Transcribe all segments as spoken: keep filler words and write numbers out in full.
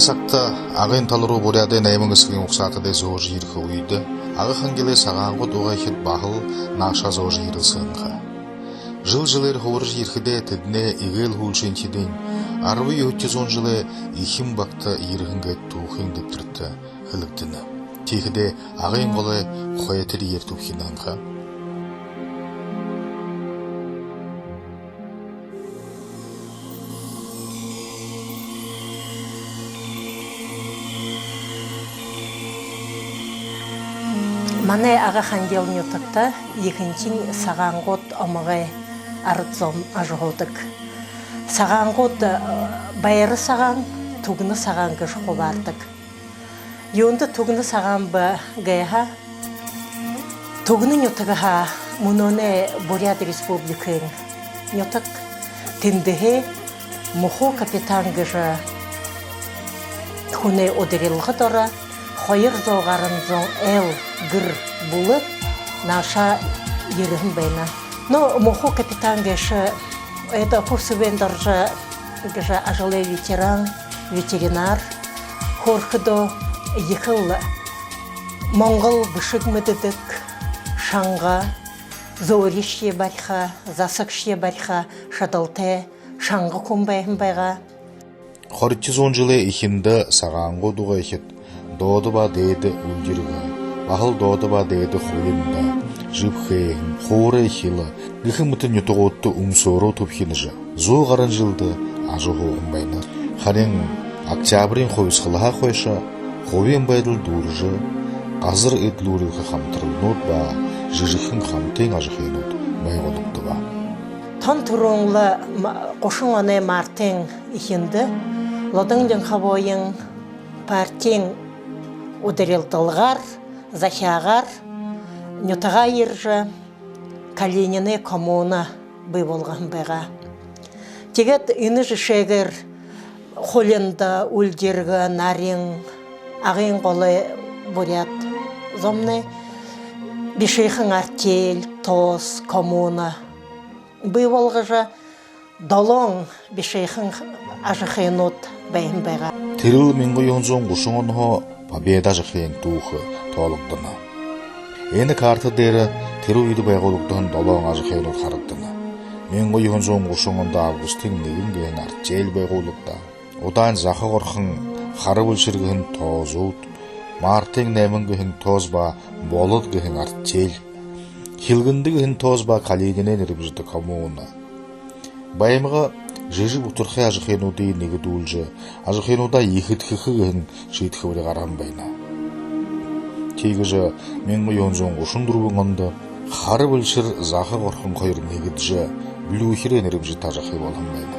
Сагта Агын тала руу буряадай найман эсэгын угсаатадай зөөжэ ерэхэ үедэ Ага-Хангилай сагаангууд угайхид баһал наашаа зөөжэ ерэлсэһэн ха. Жэл жэлээр хубаржа ерэхэдээ, тэдэнэй эгээл һүүлшынхидынь арбан юһэдэхи зуун жэлэй эхин багта ерэһэн гээд түүхын дэбтэртэ хэлэгдэнэ. Тиихэдээ Агын голой хойто эрьеэр түбхинэһэн ха. Манай Ага-Хангил нютагта ехэнхинь сагаангууд омогой арад зон ажаһуудаг. Сагаангууд, э, байра сагаан, түгнэ сагаан гэжэ хубаардаг. Юундэ түгнэ сагаан бэ гэхэдэ, Түгнэ нютагһаа, мүнөөнэй Буряад Республикын нютаг, тэндэһээ Муху капитан гэжэ хүнэй ударилга доро хоёр зуу гаран зон айл гэр бүлэ наашаа ерэһэн байна. Но Муху капитан гээшэ, это, курсовой доржо гэжэ ажалай ветеран, ветеринар, хөөрхэдөө ехэл монгол бэшэг мэдэдэг, шанга, зөөриешье бариха, засагшье бариха шадалтай шанга хүн байһан байгаа. Хоридохи зуун жэлэй эхиндэ сагаангууд угайхид Доодо ба Дээдэ Үлдиргэ, баһал Доодо ба Дээдэ Хулинда, Жэбхээһэн, Хуурай Хила гэхэ мэтын нютагуудта үмсөөрөө түбхинэжэ, зуу гаран жэлдэ ажаһууһан байна. Харин октябриин хубисхалһаа хойшо хубиин байдал дүүрэжэ, газар эдлүүрилхэ хамтаралнууд ба жэжэхэн хамтын ажахынууд байгуулагдаба. Тон түрүүн лэ ма-, гушан оной мартын эхиндэ Лодон Линховоин партиин ударилдалгаар, захяагаар нютагаа ерэжэ, Калининай коммуна бии болгоһон байгаа. Тиигээд энэ жэшээгээр Хулинда, Үлдиргэ, Нарин, Агын голой буряад зомнай бишыхан артель, ТОЗ, коммуна бии болгожо, долоон бишыхан ажахынууд байһан байгаа. Тэрэл мянга юһэн зуун гушан онһоо Победа ажахын түүхэ тоологдоно. Энэ карта дээрэ тэрэ үедэ байгуулагдаһан долоон ажахынууд харагдана. Мянга юһэн зуун гушан ондо Августын нэгэн гэһэн артель байгуулагдаа. Удаань Заха Горхон, Хара Бэлшэр гэһэн ТОЗ-ууд, Мартын найман гэһэн ТОЗ ба Болод гэһэн артель, Хилгэндэ гэһэн ТОЗ ба Калининай нэрэмжэтэ коммуна. Баймга жэжэ бутархай ажахынуудые нэгэдүүлжэ, ажахынуудаа ехэдхэхэ гэһэн шиидхэбэри гараһан байна. Тиигэжэ мянга юһэн зуун гушан дүрбэн ондо Хара Бэлшэр, Заха Горхон хоёр нэгэдэжэ, Блюхерэй нэрэмжэтэ ажахы болоһон байна.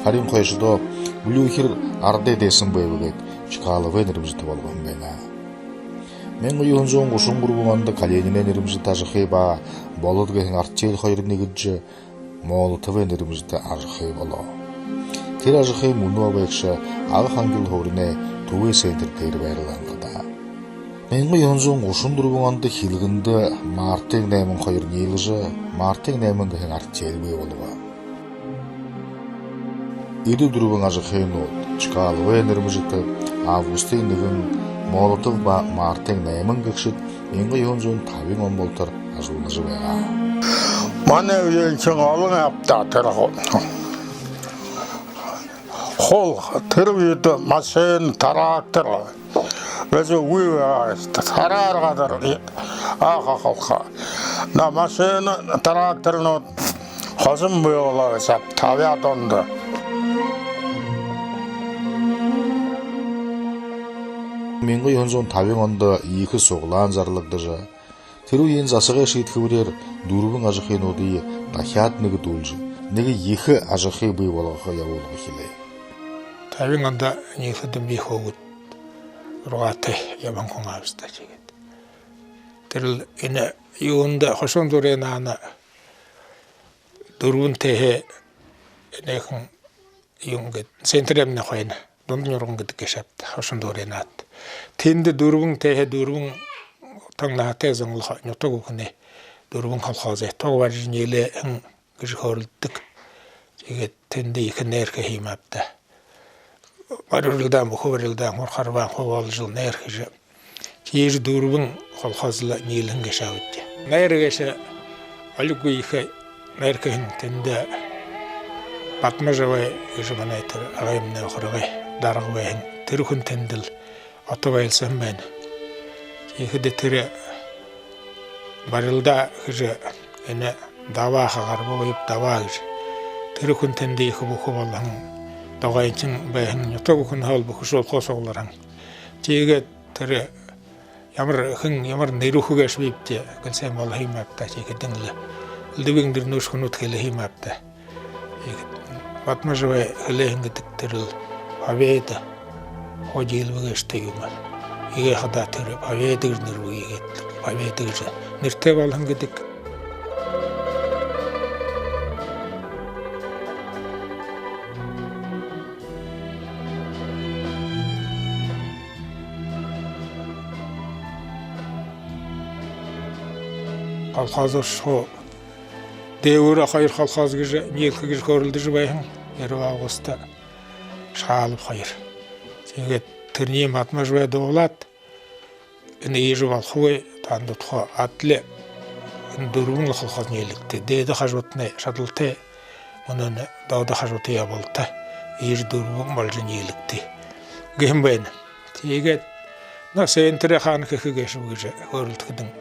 Харин хойшодоо Блюхер арадай дайсан байба гээд, Чкаловай нэрэмжэтэ болгоһон байна. Мянга юһэн зуун гушан гурбан ондо Калининай нэрэмжэтэ ажахы ба Болод гэһэн артель хоёр нэгэдэжэ, Молотовай нэрэмжэтэ ажахы болоо. Тэрэ ажахы мүнөө байгша Ага-Хангил һууринай түбэй центр дээрэ байрлаһан хадаа. Мянга юһэн зуун гушан дүрбэн ондо Хилгэндэ Мартын найман хоёр ниилэжэ, Мартын найман гэһэн артель бии болобо. Эдэ дүрбэн ажахынууд, Чкаловай нэрэмжэтэ, Августын нэгэн, Молотов ба Мартын найман гэгшэд мянга юһэн зуун табин он болотор ажаллажа байгаа. Манай үеын шэнги олон ябадаа тэрэ ху-, хул, тэрэ үедэ машина, трактор гэжэ үгы байгаа гээшэ. Тараар газар и-, ааха халха. На машина, тракторнууд хожом бии болоо гээшэ табяад ондо. Мянга юһэн зуун табин ондо ехэ суглаан зарлагдажа, тэрэ үеын засагай шиидхэбэреэр дүрбэн ажахынуудые дахяад нэгэдүүлжэ, нэгэ ехэ ажахы бии болгохо ябуулга эхилээ. Табин ондо ниихэдэ би хүүгэд, зургаатай ябаһан хүн ааб даа, тиигээд. Тэрэл энэ юундэ, Хошуун-Дүүрэн наада дүрбэн тээһээ энэхэн юун гээд, центрэй хойно, Дунда Нюрган гэдэг гээшэ ааб даа, Хошуун-Дүүрэн наада. Тэндэ дүрбэн тээһээ дүрбэн тон наһатай зон лэ хо-, нютаг бүхэнэй, дүрбэн колхозой туг барижа ниилээ һэн гэжэ хөөрэлдэдэг. Тиигээд тэндэ ехэ энерги хэһэн юм ааб даа. барилдаан, бүхэ барилдаан, һур харбаан хубаалжал, найр хэжэ. Тиижэ дүрбэн колхоз лэ ниилэһэн гээшэ ааб даа. Найр гээшэ олиггүй ехэ найр хэһэн, тэндэ Бадмажабай гэжэ манай тэрэ агаймнай охоргой дарга байһан. Тэрэ хүн тэндэл ото байлсаһан байна. Тиихэдэ тэрэ барилдаа хэжэ, энэ дабаа хаа гарбааб, дабаа гэжэ. Тэрэ хүн тэндэ ехэ бүхэ болоһон, догооншон байһан, нютаг бүхэнһөө бүхэшүүлхэ сугларһан. Тиигээд тэрэ ямар хэн, ямар нэрэ үгэхэбибди, гэлсээн болоһон юм ааб даа, тиихэдэнь лэ элдэбын дэрнүүшхэнүүд хэлэһэн юм ааб даа. Тиигээд Бадмажабай хэлэһэн гэдэг тэрэл победа, хожиилбэ гээшэ юм. Иигээд хадаа тэрэ победа гэжэ нэрэ үгы, иигээд победа гэжэ нэрэтэй болоһон гэдэг. Колхоз ошохо. Дээгүүрээ хоёр колхоз гэжэ ниилхэ гэжэ хөөрэлдэжэ байһан. Первого августа, Шаалаб хоёр. Тиигээд тэрэниие Бадмажабай дуулаад, энэ иижэ болохогүй, танда удха адли энэ дүрбэн лэ колхоз ниилэгты. Дээдэ хажуудтнай Шадалтай, мүнөө энэ доодо хажуудтнай Ябалта. Иижэ дүрбэн боложо ниилэгты гэһэн байна. Тиигээд, ну, центрээ хаана хэхэ гээшэб гэжэ хөөрэлдэхэдэнь,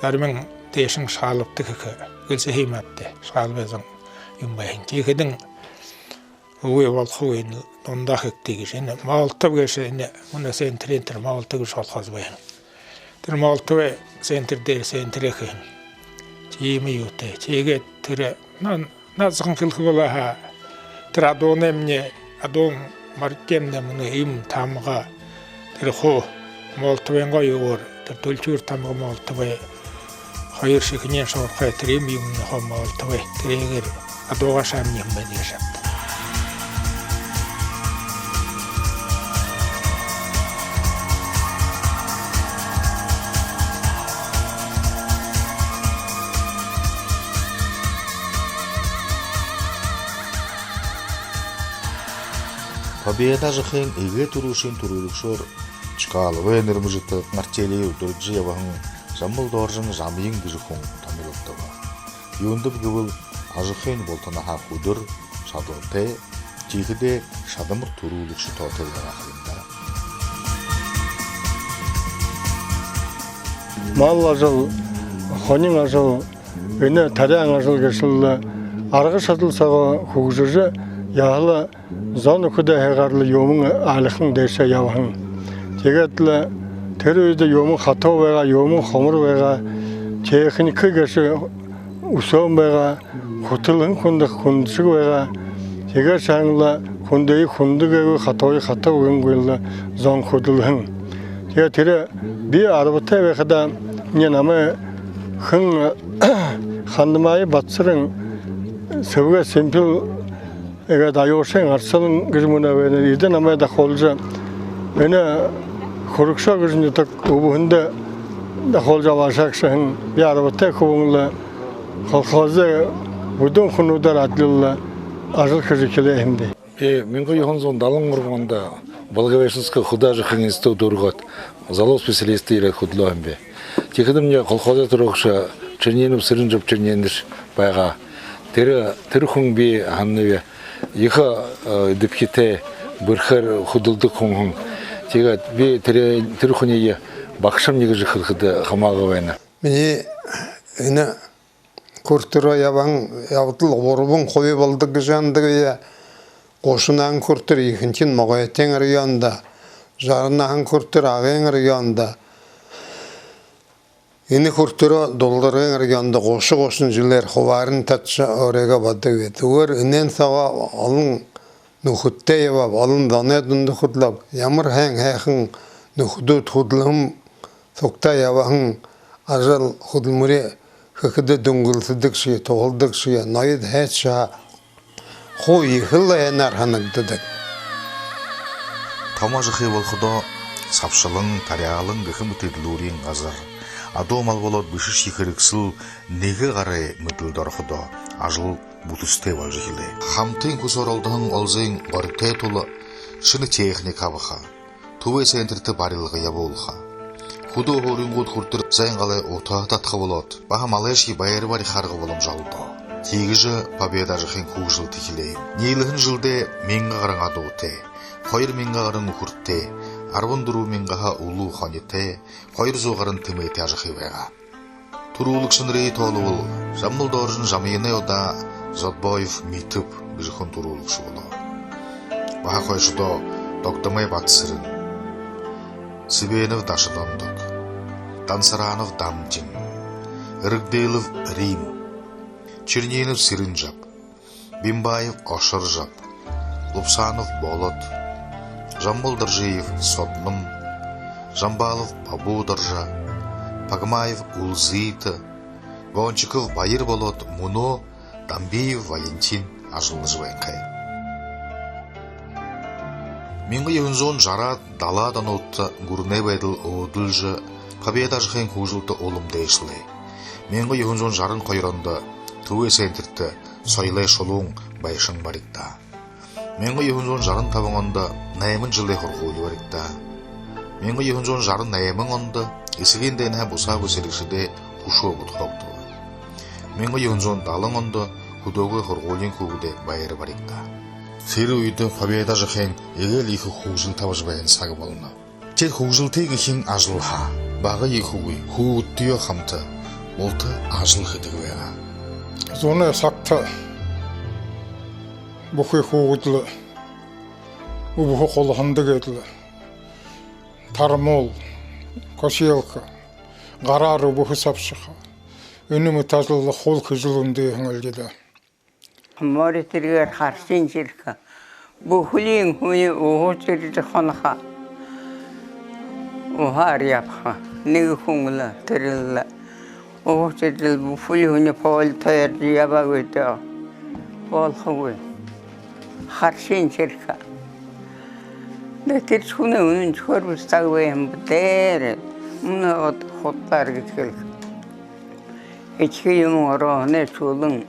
заримань дээшэнь Шаалабта хэхэ гэлсэһэн юм ааб даа. Шаалабай зон юм байһан. Тиихэдэнь үгы, болохогүй, энэ дундаа хэгты гэжэ. Энэ Молотов гээшэ, энэ мүнөө центрын тэрэ Молотов гэжэ колхоз байһан. Тэрэ Молотовой центр дээрэ центрээ хэһэн. Тиимэ юутэй. Тиигээд тэрэ, на-, наадахань хэлэхэ болоо һаа, тэрэ адуунаймни, адуун моридтоймни мүнөө иимэ тамга, тэрэ хуу Молотовойнгоо юугээр, тэрэ түлхюур тамга Молотовой, хоёр шэхэнэйнь шуурхай, тэрэ иимэ юумэмни хуу Молотовой. Тэрээгээр адуугаа шаамни юм байна гээшэ ааб даа. Победа ажахын эгээ түрүүшын түрүүлэгшөөр Чкаловай нэрэмжэтэ артелиие ударидажа ябаһан Жамбал Доржин Жамьян гэжэ хүн томилогдобо. Юундэб гэбэл, ажахын бултанһаа хүдэр, шадалтай, тиихэдээ шадамар түрүүлэгшэ тоотой байгаа юм даа. Мал ажал, хонин ажал, энэ таряан ажал гээшэл арга шадал соогоо хүгжэжэ, яһала зон нүхэдэй һайгаар лэ юумэн аалихан дээшээ ябаһан. Тиигээд лэ тэрэ үедэ юумэн хатуу байгаа, юумэн хомор байгаа, техникэ гээшэ үсөөн байгаа, хүтэлһэн хүндэ хүндэшэг байгаа. Тиигээшье һаань лэ хүндые хүндэ гээгүй, хатууе хатуу гэнгүй лэ зон хүдэлһэн. Тиигээд тэрэ би арбатай байхадаа, намайе хэн, Хандамаев Батсаран, Сэбэгэй Сэмпил, иигээд Аюушын Арсалан гэжэ мүнөө байна, эдэ намайе дахуулжа, энэ Хүрэгшөө гэжэ нютаг үбһэндэ дахуулжа абаашаа һэн. Би арбатай хүбүүн лэ колхозой бүдүүн хүнүүдээр адли лэ ажал хэжэ эхилээ һэм би. Би мянга юһэн зуун далан гурбан ондо Благовещенскэ хүдөө ажахын институт дүүргээд, залуу специалистээр ерээд хүдэлөө һэм би. Тиихэдэмни колхозой түрөөгшэ Чернинов Сэрэнжаб Чернинович байгаа. Тэрэ, тэрэ хүн, би һананаб, ехэ, э, эдэбхитэй, бэрхээр хүдэлдэг хүн һэн. Тиигээд би тэрэ, тэрэ хүниие багшамни гэжэ хэлэхэдэ хамаагүй байна. Минии энэ хүрэтэрөө ябаһан ябадал гурбан хуби болодог гэжэ һанадагби. Гушан наһан хүрэтэр ехэнхинь Могойтын районда, жаран наһан хүрэтэр Агын районда, энэ хүрэтэрөө Дулдаргын районда гуша, гушан жэлээр хубааран татажа, өөрыгөө бодогби. Тиигээд энээн соогоо олон нүхэдтэй ябааб, олон зоной дунда хүдэлөөб. Ямар һайн һайхан нүхэдүүд хүдэлһэн, сугтаа ябаһан ажал хүдэлмэри хэхэдэ дүнгэлсэдэгшье, туһалдагшье, ноёд һайшаа хуу ехэл һайнаар һанагдадаг. Томо ажахы болоходоо, сабшалан, таряалан гэхэ мэтэ эдлүүриин газар. Адуу мал болоод бэшэшье, хэрэгсэл нэгэ гарай мэдэлдэ ороходоо, ажал бүтэсэтэй боложо эхилээ. Хамтын хүсөөр олдоһон олзын горитой тула Шэнэ техник абаха. Түбэй центртэ барилга ябуулха. Хүдөө һууринууд хүрэтэр зайн галай утаһа татаха болоод, баһа малайшье байра бариха арга боломжо олдоо. Тиигэжэ Победа ажахын хүгжэлтэ эхилээ. Ниилэһэн жэлдээ мянга гаран адуутай, хоёр мянга гаран үхэртэй, арбан дүрбэн мянгаһаа үлүү хонитой, хоёр зуу гаран тэмээтэй ажахы байгаа. Түрүүлэгшэнэрые тоолобол, Жамбал Доржин Жамьянай удаа Зодбоев Митэб гэжэ хүн түрүүлэгшэ болоо. Баһа хойшодоо Догдомой Батсэрэн, Сэбэнов Дашадондог, Дансаранов Дамдин, Эрэгдэлов Рим, Чернинов Сэрэнжаб, Бимбаев Ошоржаб, Лубсанов Болод, Жамбал Доржиев Содном, Жамбалов Бабу-Доржо, Пагмаев Улзыта, Гончиков Баир болоод мүнөө Дамбиев Валентин ажаллажа байнхай. Мянга юһэн зуун жараад далаад онуудта гүрэнэй байдал өөдэлжэ, Победа ажахын хүгжэлтэ улам дээшэлээ. Мянга юһэн зуун жаран хоёр ондо Түбэй центртэ соёлой шулуун байшан баригдаа. Мянга юһэн зуун жаран табан ондо найман жэлэй һургуули баригдаа. Мянга юһэн зуун жаран найман ондо Эсэгын дайнһаа бусаагүй сэрэгшэдэй хүшөө бодхоогдоо. Мянга юһэн зуун далан ондо хүдөөгэй һургуулиин хүүгэдэй байра баригдаа. Тэрэ үедэ Победа ажахын эгээл ехэ хүгжэлтэ абажа байһан саг болоно. Тэрэ хүгжэлтэ гэхын ажалһаа бага ехэгүй хүүгэдтэеэ хамта булта ажал хэдэг байгаа. Зунай сагта бүхы хүүгэд лэ үбһэ хулһанда гээд лэ тармуул, косилка, гараар үбһэ сабшаха, энэ мэтэ ажалда хуу хэжэл үндыһэн лэ даа. Мори тэргээр харшын шэрхэ. Бүхэли һүни уһа шэржэ хоноһо. Уһаар ябаха. Нэгэ хүн лэ тэрэл лэ. Уһа шэржэл бүхэли һүни поле тойрожо ябаагүйдөө болохогүй. Харшын шэрхэ. Даа, тэрэшни үнэншэхөөр бэшэ саг байһан бэ даа. Мүнөө одоо худалаар гэжэ хэлэхэ. Эдихэ юумэн орооһоной шүлэн.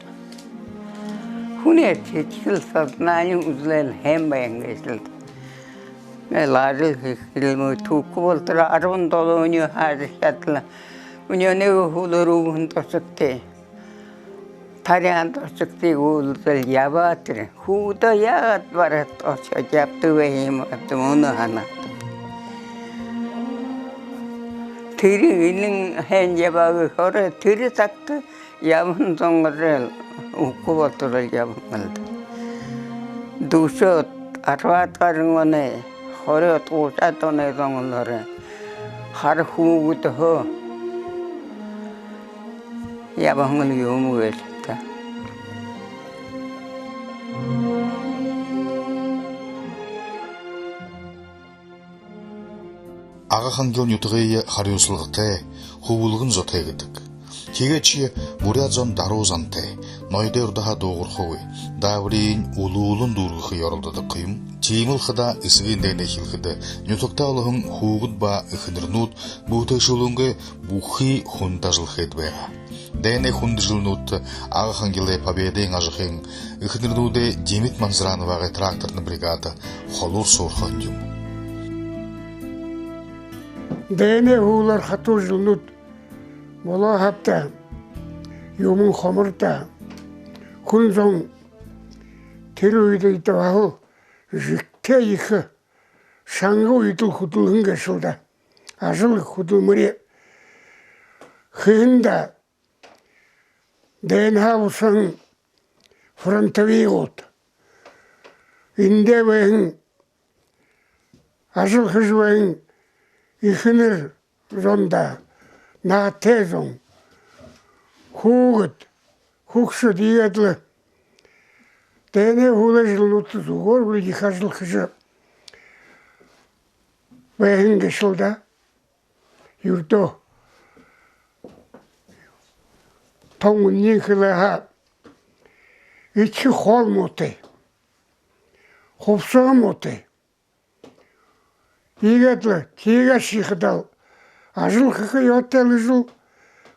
Хүнэй сэдьхэл, сознани үзэл һайн байһан гээшэл даа. Мэл ажал хэхэл муу түүхэ болотор арбан долоон үни һаажа шадалаа. Мүнөө нэгэ һүүлээр үбһэн тосогтой, таряан тосогтой үүлдэл ябаа тэрэ. Хүүгэдөө яагаад бараад ошоод ябадаг байһан юм бэ, мүнөө һанаад. Тэрэ элин һайн ябаагүй хойно, тэрэ сагта ябаһан зон лэ үгы болоторол ябаһан лэ даа. Дүшөөд, арбаад гаран оной, хорёод, гушаад оной зон лэ хара хүүгэдһөө ябаһан лэ юм гээл даа. Ага-Хангил нютагые харюусалгатай, хүбүлгэн зотой гэдэг. Тиигээшье буряад зон даруу зантай, ноёдой урдаһаа дуугархагүй, даабариень үлүүлэн дүүргэхые оролдодог юм. Тиимэл хадаа Эсэгын дайнай эхилхэдэ нютагтаа олоһон хүүгэд ба эхэнэрнүүд бүтэшүүлэнгүй бүхы хүндэ ажал хээд байгаа. Дайнай хүндэ жэлнүүдтэ Ага-Хангилай Победын ажахын эхэнэрнүүдэй Димит Манзрановагай тракторна бригада холуур суурхаһан юм. Дайнай һүүлээр хатуу жэлнүүд болоо һааб даа. Юумэн хомор даа. Хүн зон тэрэ үедэ эдэ баһал жэгтэй ехэ шанга үедэл хүдэлһэн гээшэл даа. Ажал хүдэлмэри хэһэн даа. Дайнһаа бусаһан фронтовигууд, эндээ байһан, ажал хэжэ байһан эхэнэр зон даа, наһатай зон, хүүгэд, хүгшэд иигээд лэ дайнай һүүлэй жэлнүүдтэ зүгөөр бүри ехэ ажал хэжэ байһан гээшэл даа. Юрэдөө тон үнэниинь хэлээ һаа, эдихэ хоол муутай, хубсаһа муутай. Иигээд лэ тиигээшье хадаа ажал хэхэ ёһотой лэ гэжэл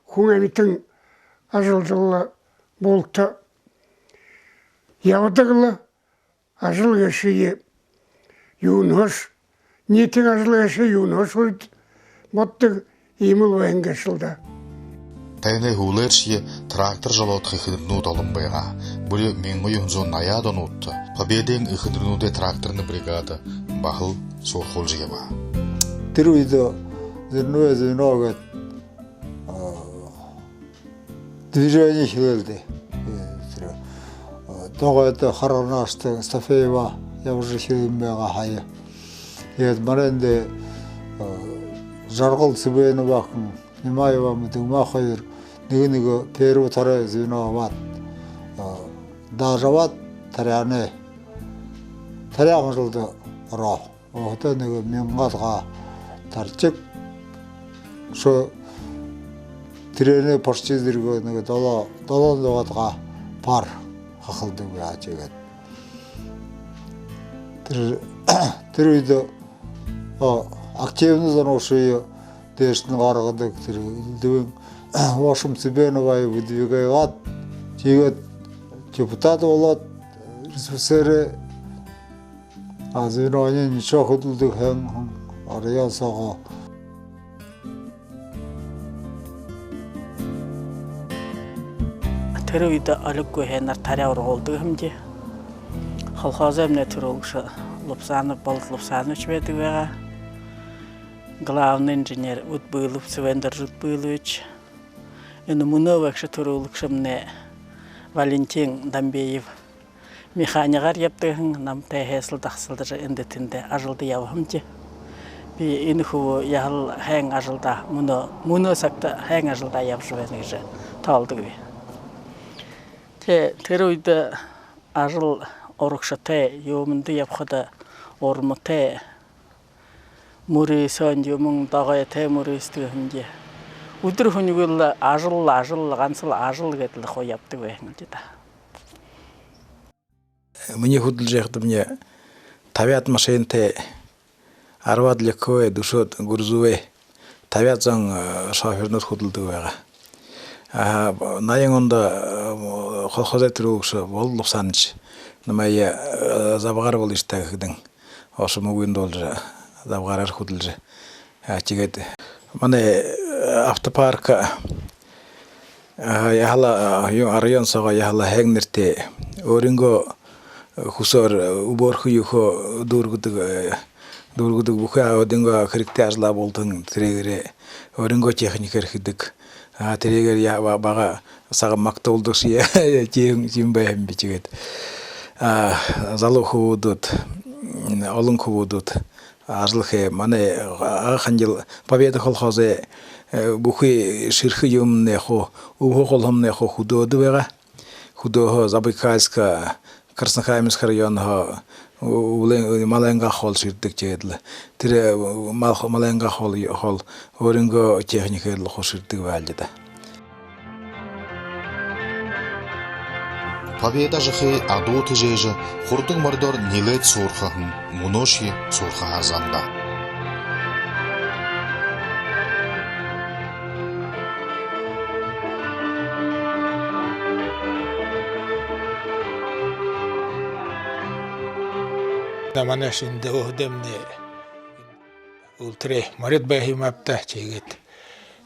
хүн амитан ажалдал лэ булта ябадаг лэ. Ажал гээшые юунһээшье, ниитын ажал гээшэ юунһээшье урид бододог иимэл байһан гээшэл даа. Тэнэй һүүлээршье трактор жолоодохо эхэнэрнүүд олон байгаа. Бүри мянга юһэн зуун наяад онуудта Победын эхэнэрнүүдэй тракторна бригада баһал суурхуулжа ябаа. Тэрэ үедэ зерновое звено гээд, а, движение эхилээ даа. Э, тэрэ, а, Догойто, Харганаагшата, Стафеева ябажа эхилээ байгаа һая. Тиигээд манай эндэ, а, Жаргал Цыбенов ахын, Нимаева Мэдэгма хоёр нэгэ-нэгэ первэ, второе звено абаад, а, даажа абаад, таряанай, таряан ажалда ороо. Өөһэдөө нэгэ мянгаад га таряа. Үшөө тэрэнэй почти зэргэ нэгэ долоо, долоон зуугаад га пар хахалдаг байгаа. Тиигээд тэрэ, тэрэ үедэ, а, активна зоной үшөө дээшэнь гаргадаг, тэрэ элдэбын, в общем, Цыбеновые выдвигайгаад, тиигээд депутат болоод, РСФСР-эй, а, звенониинь нишоо хүдэлдэг һэн, һэн, район соогоо. Тэрэ үедэ олиггүй һайнаар таряа ургуулдаг һэмди. Колхозоймнай түрүүлэгшэ Лубсанов Болот Лубсанович байдаг байгаа. Главный инженер Удбылов Цывендоржи Удбылович. Энэ мүнөө байгша түрүүлэгшэмнай Валентин Дамбиев механигаар ябадаг һэн, намтай һайсал дахасалдажа, эндэ тэндэ ажалда ябаһамди. Би энэ хүбүүе яһала һайн ажалдаа, мүнөө, мүнөө сагта һайн ажалдаа ябажа байна гэжэ тоолодогби. Тэ, тэрэ үедэ ажал урагшатай, юумэндэ ябахада урматай, мүрысөөн юумэн, Догойтой мүрысэдэг һэмди. Үдэр һүнигүй лэ ажал, ажал, гансал ажал гээд лэ хуу ябадаг байһан гэлди даа. Минии хүдэлжэ байхадамни табяад машинатай, арбаад легковой, дүшөөд грузовой, табяад зон, э, шофёрнууд хүдэлдэг байгаа. А, наян ондо, э, колхозой түрүүлэгшэ Болот Лубсанович намайе, э, забһаар болыш даа гэхэдэнь, ошомогүйн дуулжа, забһаараар хүдэлжэ. А, тиигээд манай, э, автопарк, а, яһала, а, юу, район соогоо яһала һайн нэрэтэй. Өөрынгөө хүсөөр, э, үбһөө юугээ дүүргэдэг, э, дүүргэдэг, бүхы, а, өөрынгөө хэрэгтэй ажалаа бултан тэрээгээрээ, өөрынгөө техникээр хэдэг. А, тэрээгээрээ я-, ба-, бага сагаа магтуулдагшье, тиимэ, тиимэ байһан би. Тиигээд, а, залуу хүбүүд, м, олон хүбүүд ажал хээ. Манай Ага-Хангил Победа колхозой, э, бүхы шэрхэ юумэмнай хуу, үбһөө хулһамнай хуу хүдөөдэ байгаа. Хүдөөһөө Забайкальска, Краснокаменска районһоо, у-, улын, малайнгаа хоол шэрдэг, тиигээд лэ тэрэ, э, мал-, малайнгаа хоол, хоол өөрынгөө техникээр лэ хуу шэрдэг байгаал даа. Победа ажахы адуу тэжээжэ, хурдан моридоор нилээд суурхаһан, мүнөөшье суурхаһаар зандаа. Манай шэнэ өөһэдэмнай үлтэрэй морид байһан юм ааб даа, тиигээд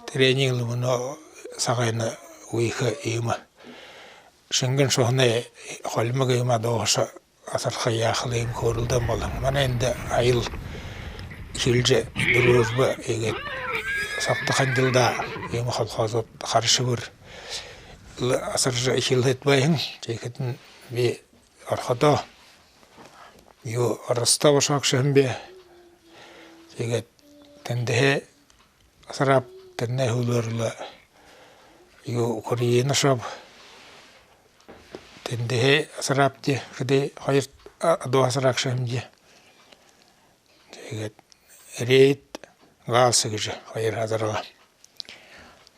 тэрэниие лэ мүнөө сагайнгаа үеын иимэ шэнгэн шуһанай хольмог иимэ дооһошоо асарха яахал иимэ хөөрэлдөөн болоһон. Манай эндэ айл эхилжэ, Дружба, иигээд Согто-Хангилда иимэ колхозууд хара шэбэр лэ асаржа эхилээд байһан. Тиихэдэнь би ороходоо юу, Ростов ошоо гээшэ һэм би. Тиигээд тэндэһээ асарааб, тэрэнэй һүүлээр лэ юу, Украина ошооб. Тэндэһээ асарааб даа, хэды хоёр, а, адуу асараа гээшэ һэмди. Тиигээд Рейд, Галс гэжэ хоёр азарга.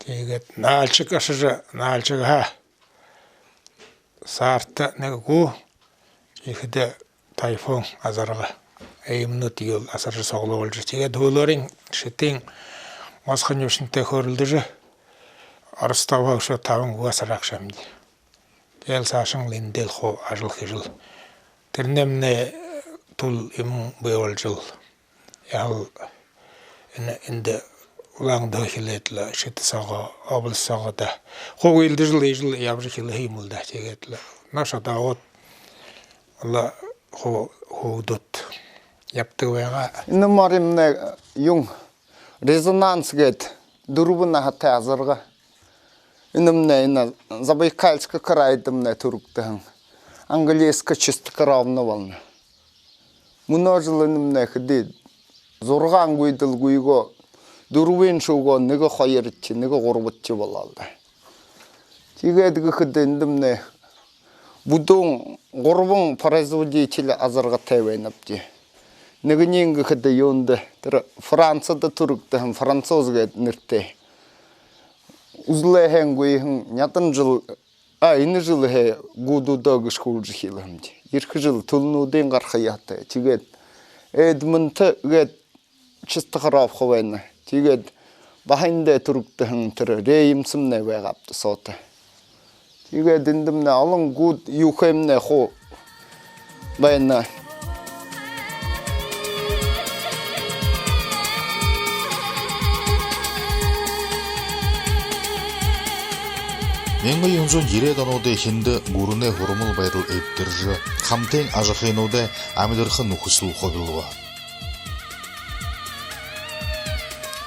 Тиигээд Нальчик ошожо, Нальчигһаа саарта нэгэ гү, тиихэдэ Тайфун азарга. Иимэнүүд юул асаржа суглуулжа. Тиигээд һүүлээрнь Шэтын Мосхо Нюусинтай хөөрэлдэжэ, Ростовһоо үшөө табан гү асараа гээшэ һэмди. Тиигээл саашань лэ эндэл хуу ажал хэжэл. Тэрэнэймнай тул юм бии болжол. Яһала энэ, эндэ Улаан-Үдэһөө эхилээд лэ Шэтэ соогоо, область соогоо даа. Хуу үйлэдэжэл, иигэжэл ябажа эхилһэн юм лэ даа. Тиигээд лэ наашаа одоогууд лэ хуу хүүгэдүүд ябадаг байгаа. Энэ моринмнай юун, резонанс гээд, дүрбэн наһатай азарга. Энэмнай энэ Забайкальска крайдамнай түрэгдэһэн. Английская чистокровная волна. Мүнөө жэл энэмнай хэды, зургаан гүйдэл гүйгөө, дүрбэн шүүгөө, нэгэ хоёрдохи, нэгэ гурбадахи болоол даа. Тиигээд гэхэдэ, эндэмнай бүдүүн гурбан производитель азаргатай байнабди. Нэгэниинь гэхэдэ юундэ, тэрэ Францада түрэгдэһэн француз гээд нэрэтэй. Үзэлһээн гүйһэн, нядань жэл, а, энэ жэлһээ гүүдүүдээ гэшхүүлжэ эхилһэмди. Ерэхэ жэл түлэнүүдынь гараха ёһотой. Тиигээд Эдмонт гээд чистокровка байна. Тиигээд баһа эндэ түрэгдэһэн тэрэ Реймсмнай байгаабди, соотой. Тиигээд эндэмнай олон гүүд юухэмнай хуу байна. Мянга юһэн зуун ерээд онуудай эхиндэ гүрэнэй һурмал байдал эбдэржэ, хамтын ажахынуудай амидарха нүхэсэл хубилба.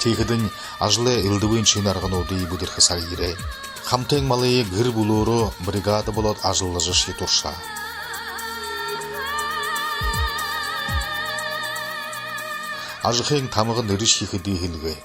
Тиихэдэнь ажалай элдэбын шэнэ аргануудые бэдэрхэ саг ерээ. Хамтын малые гэр бүлөөрөө бригада болоод ажаллажашье туршаа. Ажахын тамга нэрэшье хэды һэлгээ.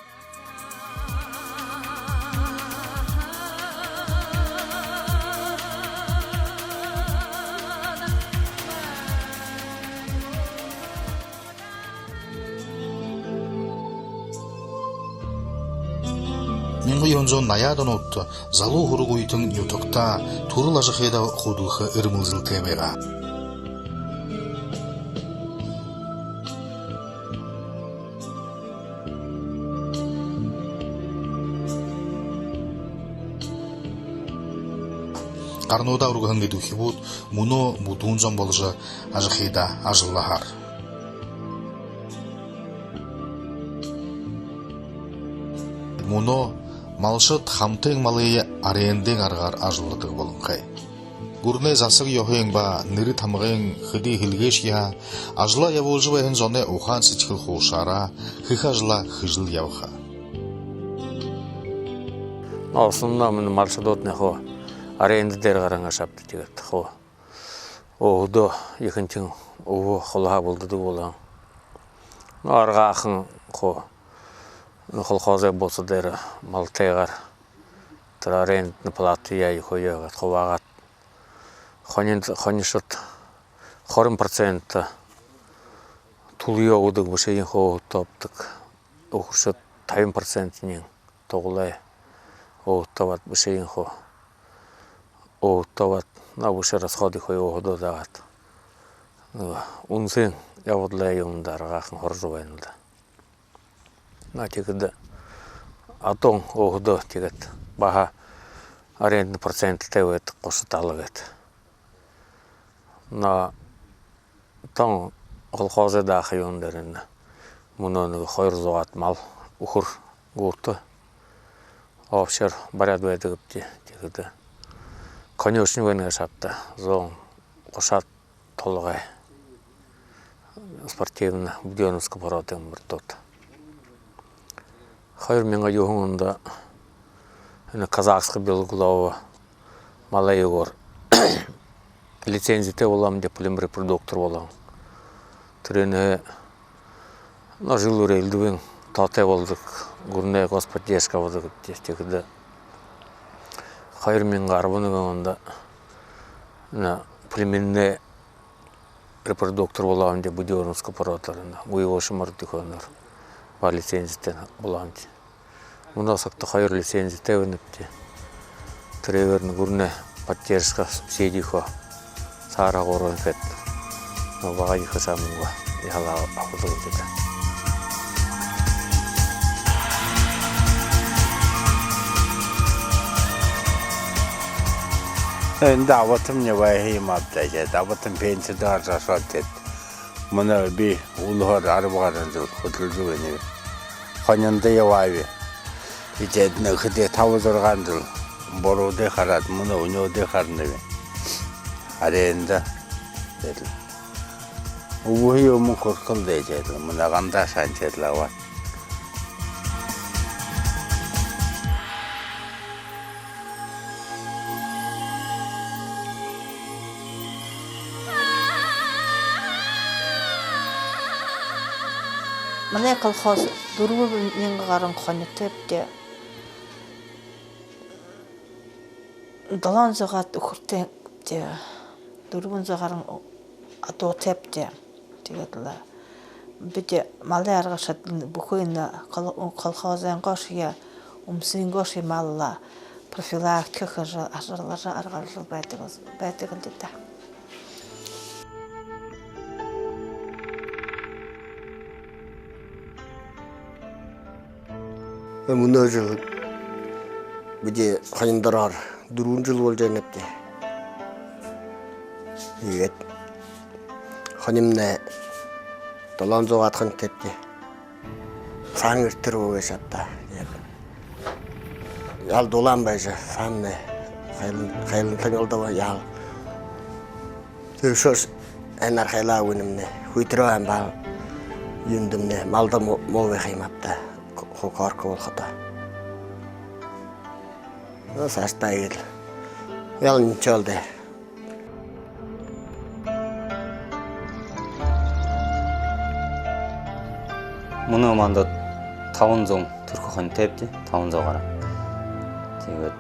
Мянга юһэн зуун наяад онуудта залуу һургуулитан нютагтаа түрэл ажахыда хүдэлхэ эрмэлзэлтэй байгаа. Гарнуудаа үргэһэн эдэ үхибүүд мүнөө бүдүүн зон боложо, ажахыда ажаллаһаар. Мүнөө малшад хамтын малые арендын аргаар ажалладаг болонхой. Гүрэнэй засаг ёһын ба нэрэ тамгын хэды һэлгээшье һаа, ажалаа ябуулжа байһан зоной ухаан сэдьхэл хуушаараа, хэхэ ажалаа хэжэл ябаха. Но основном энэ малшадууднай хуу аренда дээрэ гаран ошообди, тиигээд хуу өөһэдөө ехэнхинь үбһэ хулаһаа булдадаг болоһон. Но аргаахан хуу, но колхозой бууса дээрэ малтайгаар тэрэ арендна платаяа юухаяа хубаагаад, хонин-, хонишод хорин процент түлөө үгэдэг, бэшэеэ хуу өөһэдтөө абадаг. Үхэршэд табин процентынь тугалаа өөһэдтөө абаад, бэшэеэ хуу өөһэдтөө абаад, но бэшэ расход юухаяа өөһэдөө даагаад, нэгэ үнсэнэй ябадалай юумэндэ аргаахан хорожо байнал даа. Но тиихэдэ адуун өөһэдөө тиигээд баһа арендна проценттэй байдаг, гушаад лэ гээд. Но тон колхозой даахан юун дээрэнь мүнөө нэгэ хоёр зуугаад мал, үхэр гүүртэ общоор баряад байдагбди. Тиихэдэ конюшня байна гээшэ ааб даа, зуун гушаад толгой спортивна будённовска породын моридууд. Хоёр мянга юһэн ондо энэ казахска белоголовый малай юугээр лицензитэй болообди, племрепродуктор болооб. Тэрэнээ, но, жэл бүри элдэбын тоотой болодог, гүрэнэй господдержка болодог гээшэ. Тиихэдэ хоёр мянга арбан нэгэн ондо энэ племенной репродуктор болообди, будённовска породоор, энэ гүйгөөшэ морид юугээр, баһа лицензитэй болообди. Мүнөө сагта хоёр лицензитэй байнабди. Тэрээгээр энэ гүрэнэй поддержка, субсиди хуу саарһа гурбан гээд, но, бага ехэ саамангүй яһала абадаг гээшэ. Эндэ абатамни байһан юм ааб даа, тиигээд абатан пенсидэ гаража ошоод, тиигээд Мүнөө би үлэһөөр арбан гаран жэл хүдэлжэ байнаб. Хониндо ябааб. Эдеэд нэгэ хэды таба-зургаан жэл буруудые хараад, мүнөө үнеэдые харанаб. Арайнда. Тиигээд лэ үбһэ юумэн хүрэхэл даа, тиигээд лэ мүнөө гандаа шаанчаад лэ абаад. Манай колхоз дүрбэн мянга гаран хонитойбди. Долоон зуугаад үхэртэйбди. Дүрбэн зуу гаран адуутайбди. Тиигээд лэ бидэ малай арга шадалан бүхы энэ кол-, колхозойнгоошье, үмсынгөөшье мал профилактика хэжэ, ажаллажа, аргалжал байдаг, байдаг лэ даа. Мүнөө жэл бидэ хонин дороор дүрбэн жэл болжо байнабди. Тиигээд хонимнай долоон зуугаад хонитойбди. Саһан эртэр үгы шатаа. Тиигээд яһала дулаан байжа, саһамнай хайлан-, хайлантан алдаа яһала. Тиигэһээр һайнаар хайлаагүйнэм нэ. Хүйтэрөө һаань баһал юундэмнай малда му-, муу байха юм ааб даа. Ху-, ху-, корка болоходоо. Нөө, саашадаа иигээд лэ. Яһала ничего даа. Мүнөө манда табан зуун түрэхэ хонитойбди, табан зуу гаран. Тиигээд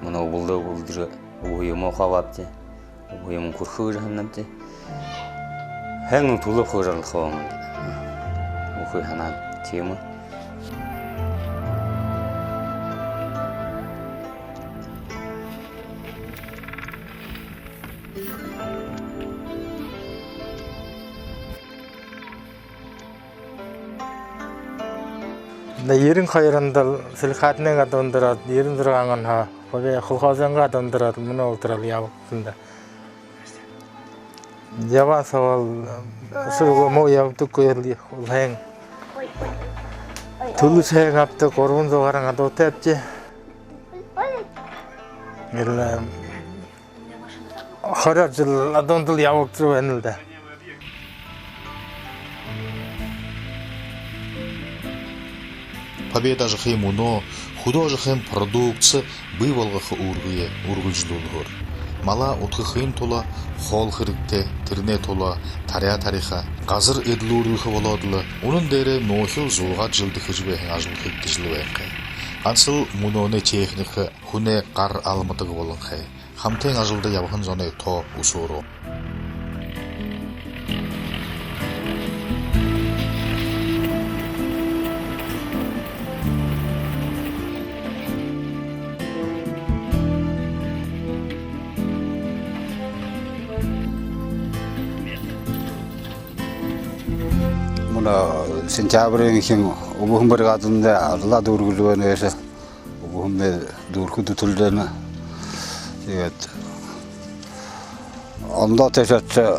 мүнөө үбэлдөө үбэлдэржэ, үбһэ юумэ абаабди. Үбһэ юумэ хүрэхэ гэжэ һананабди. Һайн түлэб хөөрэжэ арлаха юм. Бүхы һанаан тиимэ. Нэ, ерэн хоёр ондол сэлхаатанай адуун дээрэ, ерэн зургаан онһоо Победа колхозойнгоо адуун дээрэ мүнөө болотор ябагдана даа. Ябаа соо болбол үсөөгөө муу ябадаггүй, али улаһаан. Түлэшье һайн абадаг, гурбан зуу гаран адуутайбди. Али хорёод жэл адуундал ябагдажа байна лэ даа. Победа ажахын мүнөө хүдөө ажахын продукци бии болгохо үүргые үргэлжэлүүлһээр. Малаа үдхэхын тула хоол хэрэгтэй, тэрэнэй тула таряа тариха, газар эдлүүрилхэ болоод лэ, үнэн дээрээ нөөхил зуугаад жэлдэ хэжэ байһан ажал хэгдэжэл байнхай. Гансал мүнөөнэй техника хүнэй гар алмадаг болонхой. Хамтын ажалда ябаһан зоной тоо үсөөрөө. Мүнөө сентябриин эхин үбһэн бригадамнай ажалаа дүүргэжэ байна гээшэ. Үбһэмнай дүүрэхэ дүтэлжэ байна. Тиигээд ондоо тээшээ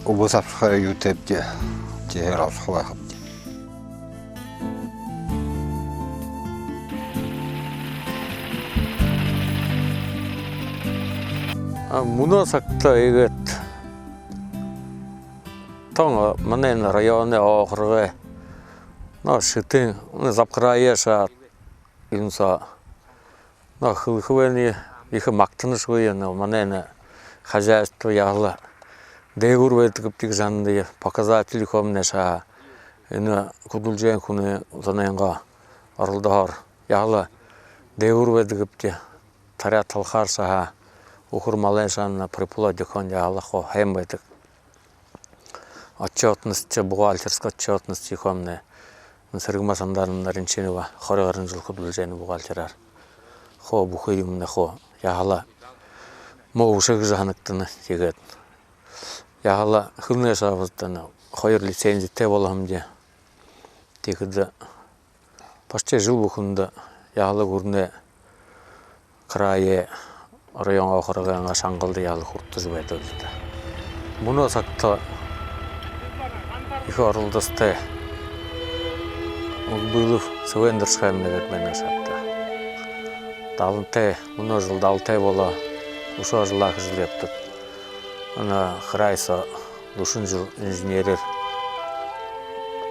үбһэ сабшаха юутэйбди, тиихэдэ олошохо байхабди. А мүнөө сагта иигээд тон манай энэ районой, округой, нөө, Шэтын, нөө, Забхараяа шаад, юун соо, нөө, хэлэхэ байна, ехэ магтанашье үгы, нөө, манай энэ хозяйство яһала дээгүүр байдаг гэбди гэжэ һананаб, показатель юумэнэй соо. Энэ хүдэлжэ байһан хүнэй, зонойнгоо оролдоһоор яһала дээгүүр байдаг гэбди. Таряа талхаар соо, үхэр малай соо, приплод юумэн яһала хуу һайн байдаг. Отчётность, бухгалтерская отчётность юумэнэй. Сэрэгма Сандаровна Ринчинова хори гаран жэл хүдэлжэ байна бухгалтераар. Хуу бүхы юумэнэй хуу яһала муу бэшэ гэжэ һанагдана. Тиигээд яһала хэлэнэй соо бэзэ даа, хоёр лицензитэй болоһон юм даа. Тиихэдэ почти жэл бүхэндэ яһала гүрэнэй, крайай, район, округойнгоо шангалда яһала хүртэжэ байдаг лэ даа. Мүнөө сагта Ехэ оролдостой Улбылов Цэвээн Доржохоевна гээд байна гээшэ ааб даа. Далантай, мүнөө жэл далантай болоо, үшөө ажалаа хэжэл ябадаг. Энэ Харьяа соо дүшэн жэл инженерээр,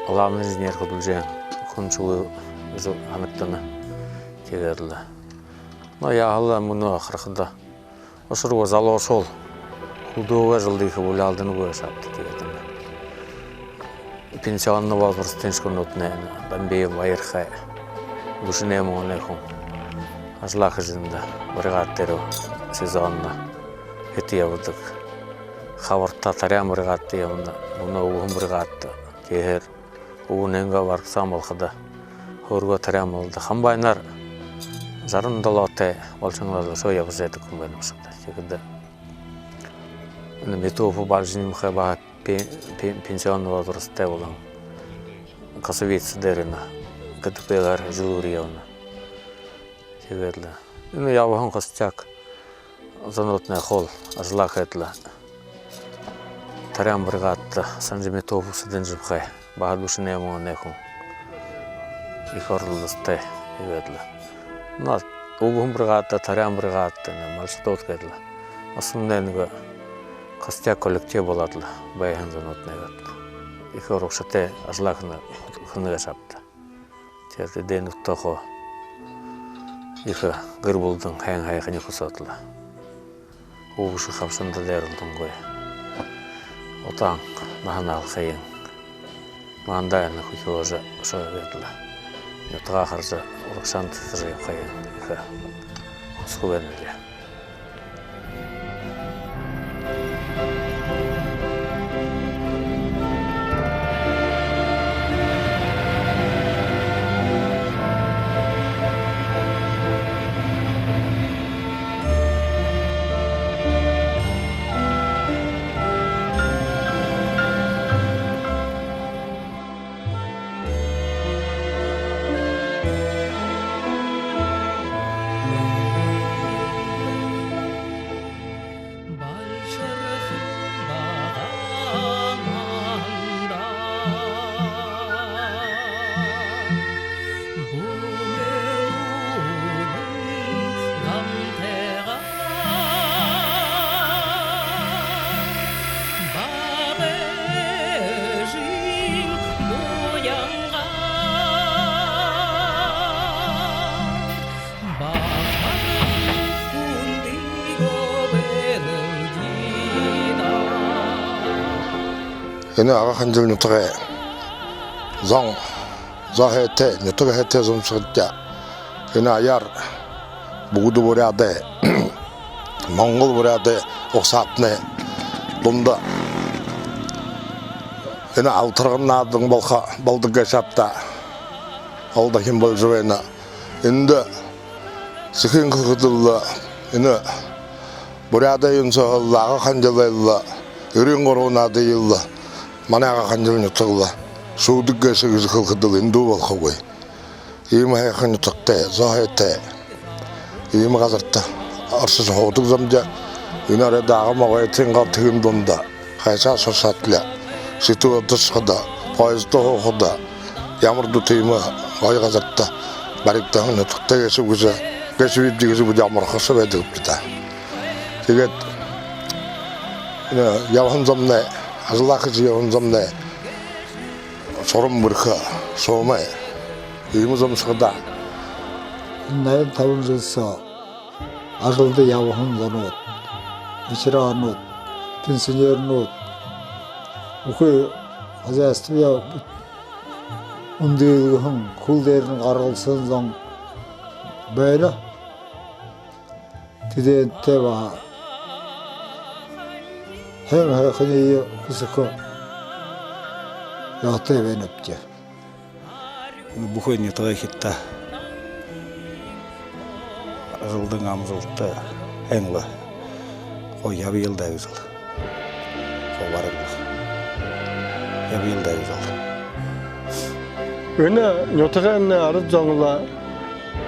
главный инженер хүдэлжэ, хүн шүлэг һанагдана. Тиигээд лэ. Но яахал, мүнөө харахада, ушаргүй залуушуул, хүдөөгээ жэлдэ ехэ булялданагүй гээшэ ааб даа, тиигээд лэ. Пенсионный возрастайшье хүнүүднай, Дамбиев Баярхай, дүшэн найман оной хүн. Ажалаа хэжэ, эндэ бригада дээрэ сезонно хэды ябадаг. Хабарта таряан бригадада ябана, мүнөө үбһэн бригадада. Тиихээр үбһэнэйнгээ барагсаан болоходо, һөөргөө таряан болодог. Хамбаанаар жаран долоотой болошоһон лэ, үшөө ябажа байдаг хүн байна бшуу даа. Тиихэдэ энэ Митофа Бальжинимхай баһа пе-, пе-, пенсионный возрасттай болоһон. Косовица дээрэ энэ КТП-гаар жэл бүри ябана. Тиигээд лэ энэ ябаһан костяк зонууднай хоол ажалаа хээд лэ. Таряан бригадада Санжимитофа Цыденжабхай, баһа дүшэн найман оной хүн. Ехэ оролдостой. Тиигээд лэ. Но үбһэн бригадада, таряан бригадада, энэ малшадууд гээд лэ. Основной нэгэ костяк коллектив болоод лэ байһан зонууднай гээд. Ехэ урагшатай ажалаа хэнэ, хэнэ гээшэ ааб даа. Тиигээд лэ эдэ нүхэдтөө хуу ехэ гэр бүлэдэнь һайн һайханиие хүсөөд лэ. Үбшэ хабшанда дайралдангүй, удаан наһа наалхыень, маанадые хүхюулжэ, үшөө гээд лэ нютагаа хаража, урагшаа татажа ябахыень ехэ хүсэхэ байнаб даа. Энэ Ага-Хангил нютагай зон, зон һайтай, нютаг һайтай зон шэгдэ. Энэ аяар бүгэдэ буряадай, монгол буряадай угсаатанай дунда энэ Алтаргана наадан болохо, болодог гээшэ ааб даа. Олдохо юм болжо байна. Эндэ сэхыень хэлэхэдэл, энэ Буряадай юун соо лэ, Ага-Хангилай лэ, ерэн гурбан наадые лэ манай Ага-Хангил нютаг лэ шүүдэг гээшэ гэжэ хэлэхэдэл эндүү болохогүй. Иимэ һайхан нютагтай, зон һайтай иимэ газарта оршожо һуудаг зомди. Энэ оройдоо Ага-Могойтын гол тэгэн дунда хайшаа ошохо шадлаа, Шэтэ-Бэдэ ошоходо, поездто һуухада, ямар дутуу иимэ гоё газарта баригдаһан нютагта гээшэб гэжэ, гээшэбибди гэжэ бидэ амархажа байдагбди даа. Тиигээд энэ ябаһан зомнай, ажалаа хэжэ ябаһан зомнай сурам бэрхэ, шуумай, иимэ зон шэгдэ. Энэ найман табан жэл соо ажалда ябаһан зонууд, ветеранууд, пенсионернууд, бүхы хозяйствоёо үндылгэһэн, хүл дээрэнь гаргалсаһан зон байна. Тэдэнтэй баһа һайн һайханиие хүсэхэ ёһотой байнабди. Бүхы нютагай хитта ажалдань амжалта, һайн лэ хуу ябаял даа гэжэл. Хуу бараг лэ ябаял даа гэжэл. Энэ нютагаймнай арад зон лэ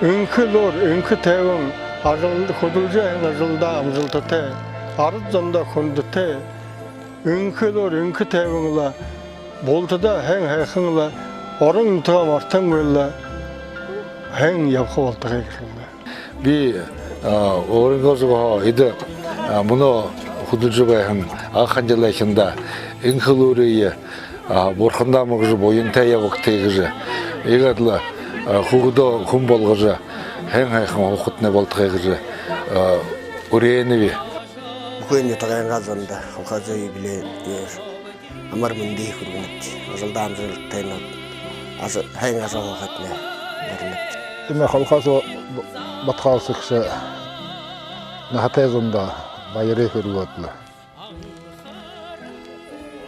энхэ элүүр, энхэ тайбан, ажал, хүдэлжэ һайхан ажалдаа амжалтатай, арад зондоо хүндэтэй, энхэ элүүр, энхэ тайбан лэ Бултадаа һайн һайхан лэ, орон нютагаа мартангүй лэ һайн ябаха болтогой гэхэ юм даа. Би, а, өөрынгөө зүгһөө эдэ, а, мүнөө хүдэлжэ байһан Ага-Ханжалайхиндаа энэ хэлүүрые, а, бурхандаа мүргэжэ, буянтай ябагты гэжэ. Иигээд лэ, а, хүүгэдээ хүн болгожо, һайн һайхан һуухатнай болтогой гэжэ, а, үреэнэб. Бүхы нютагайнгаа зондо колхозой юбилейнь амар мэндые хүргэнэбди. Ажалдаа амжалтатайнууд, ажа-, һайн ажаһуухатнай баринабди. Иимэ колхоз ба-, баһал сэгшэ наһатай зондо баярые хүргөөд лэ,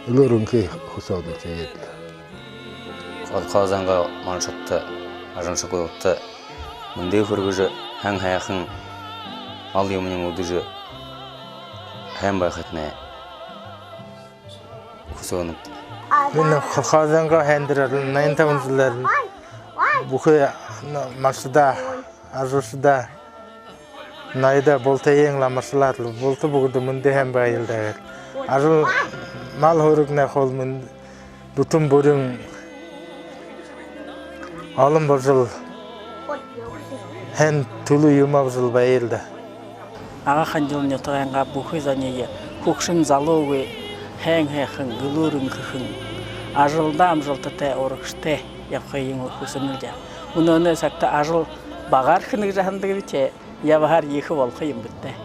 элүүр энхые хүсөөд лэ, тиигээд лэ. Колхозойнгоо малшадта, ажалшадта мэндые хүргэжэ, һайн һайхан мал юумэниинь үдэжэ, һайн байхатнай хүсөөнэб. Мүнөө колхозойнгоо һайндэрөөр, наян табан жэлээр бүхы малшадаа, ажалшадаа, ноёдоо бултыень амаршалаад лэ, булта бүгэдэ мэндэ һайн байял даа гээд. Ажал, мал һургынь хуу мэн-, бүтэн бүрин олон болжол, һайн түлөө юумэ абажал байял даа. Ага-Ханжал нютагайнгаа бүхы зониие, хүгшэн залуугүй, һайн һайхан, элүүр энхэхэн, ажалдаа амжалтатай, урагшатай ябахыень хүсэнэл даа. Мүнөөнэй сагта ажал багаар хэнэ гэжэ һанадаг бэшэ, ябаһаар ехэ болохо юм бэзэ даа.